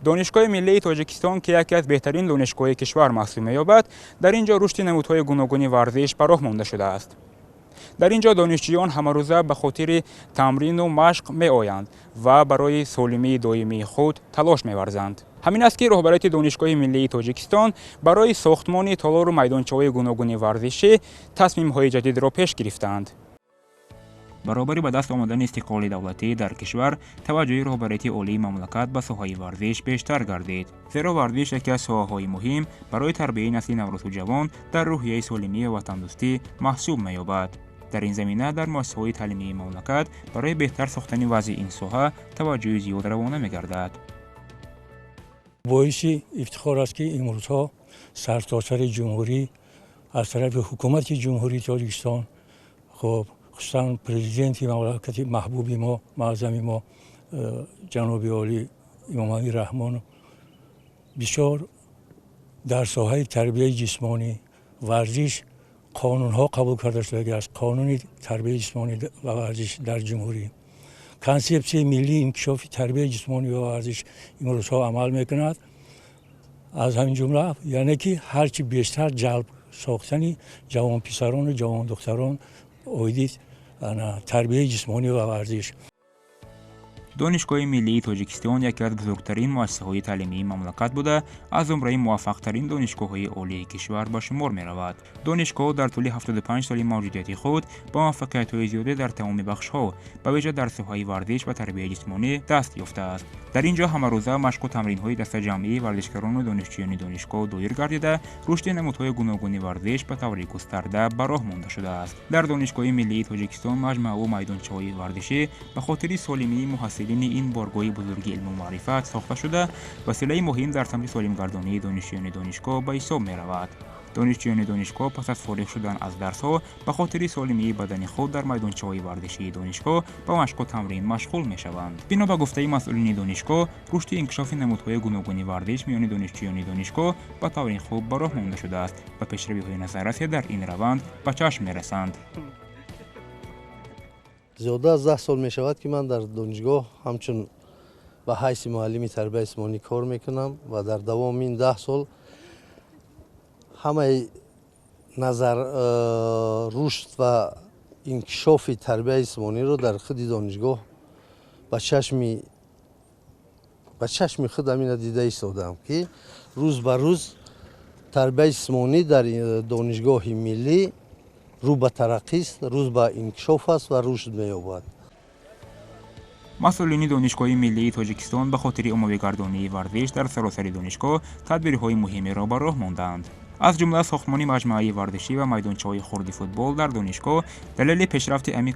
Донишгоҳи миллии Тоҷикистон, ки яке аз беҳтарин донишгоҳи кишвар маҳсуб меёбад, дар ин ҷо рушди намудҳои гуногуни варзиш ба роҳ монда шудааст. Дар ин ҷо донишҷӯён ҳамарӯза ба хотири тамрину машқ меоянд ва барои солимии доимии худ талош меварзанд. Ҳамин аст, ки роҳбарияти Донишгоҳи миллии Тоҷикистон барои сохтмони толору майдончаҳои гуногуни варзишӣ тасмимҳои ҷадидро пеш гирифтаанд. Баробари ба даст омадани истиқлоли давлатӣ дар кишвар, таваҷҷӯҳи роҳбарияти олии мамлакат ба соҳаи варзиш бештар гардид, зеро варзиш яке аз соҳаҳои муҳим барои тарбияи насли наврасу ҷавон дар рӯҳияи солимӣ ва ватандӯстӣ маҳсуб меёбад. Дар ин замина дар муассисаҳои таълимии мамлакат барои беҳтар сохтани вазъи ин соҳа таваҷҷӯҳи зиёд равона мегардад. Боиси ифтихор аст, ки имрӯзҳо сартосари ҷумҳурӣ аз тарафи Ҳукумати Ҷумҳурии Тоҷикистон, хуб, хусусан Президенти мамлакати маҳбуби мо, муаззами мо, ҷаноби олӣ Эмомалӣ Раҳмон, бисёр дар соҳаи тарбияи ҷисмонӣ, варзиш қонунҳо қабул карда шудагиаст: Қонуни тарбияи ҷисмонӣ ва варзиш дар ҷумҳурӣ, Консепсияи миллии инкишофи тарбияи ҷисмонӣ ва варзиш имрӯзҳо амал мекунад. Аз ҳамин ҷумла, яъне ки ҳарчи бештар ҷалб сохтани ҷавонписарону ҷавондухтарон оиди тарбияи ҷисмонӣ ва варзиш. Донишгоҳи миллии Тоҷикистон яке аз бузургтарин муассисаҳои таълимии мамлакат буда, аз зумраи муваффақтарин донишгоҳҳои олии кишвар ба шумор меравад. Донишгоҳ дар тӯли 75 соли мавҷудияти худ ба муваффақиятҳои зиёде дар тамоми бахшҳо, ба вижа дар соҳаи варзиш ва тарбияи ҷисмонӣ, даст ёфтааст. Дар ин ҷо ҳамарӯза машқу тамринҳои дастаҷамъии варзишгарону донишҷӯёни донишгоҳ доир гардида, рушди намудҳои гуногуни варзиш ба таври густарда ба роҳ монда шудааст. Дар Донишгоҳи миллии Тоҷикистон маҷмӯау майдончаҳои варзишӣ ба хотири солимии муҳассилини ин боргоҳи бузурги илму маърифат сохта шуда, василаи муҳим дар самти солимгардонии донишҷӯёни донишгоҳ ба ҳисоб меравад. Донишҷӯёни донишгоҳ пас аз фориғ шудан аз дарсҳо ба хотири солимии бадани худ дар майдончаҳои варзишии донишгоҳ ба машқу тамрин машғул мешаванд. Бино ба гуфтаи масъулини донишгоҳ, рушди инкишофи намудҳои гуногуни варзиш миёни донишҷӯёни донишгоҳ ба таври хуб ба роҳ монда шудааст ва пешравиҳои назаррасе дар ин раванд ба чашм мерасанд. Зиёда аз 10 сол мешавад, ки ман дар донишгоҳ ҳамчун ба ҳайси муаллими тарбияи ҷисмонӣ кор мекунам ва дар давоми ин 10 сол ҳамаи назар рушд ва инкишофи тарбияи ҷисмониро дар худи донишгоҳ ба чашми худ ҳамина дида истодаам, ки рӯз ба рӯз тарбияи ҷисмонӣ дар Донишгоҳи миллӣ рӯ ба тараққист, рӯз ба инкишоф аст ва рушд меёбад. Масъулини Донишгоҳи миллии Тоҷикистон ба хотири оммавигардонии варзиш дар саросари донишгоҳ тадбирҳои муҳимеро ба роҳ мондаанд. Аз ҷумла сохтмони маҷмӯаи варзишӣ ва майдончаҳои хурди футбол дар донишгоҳ далели пешрафти амиқ.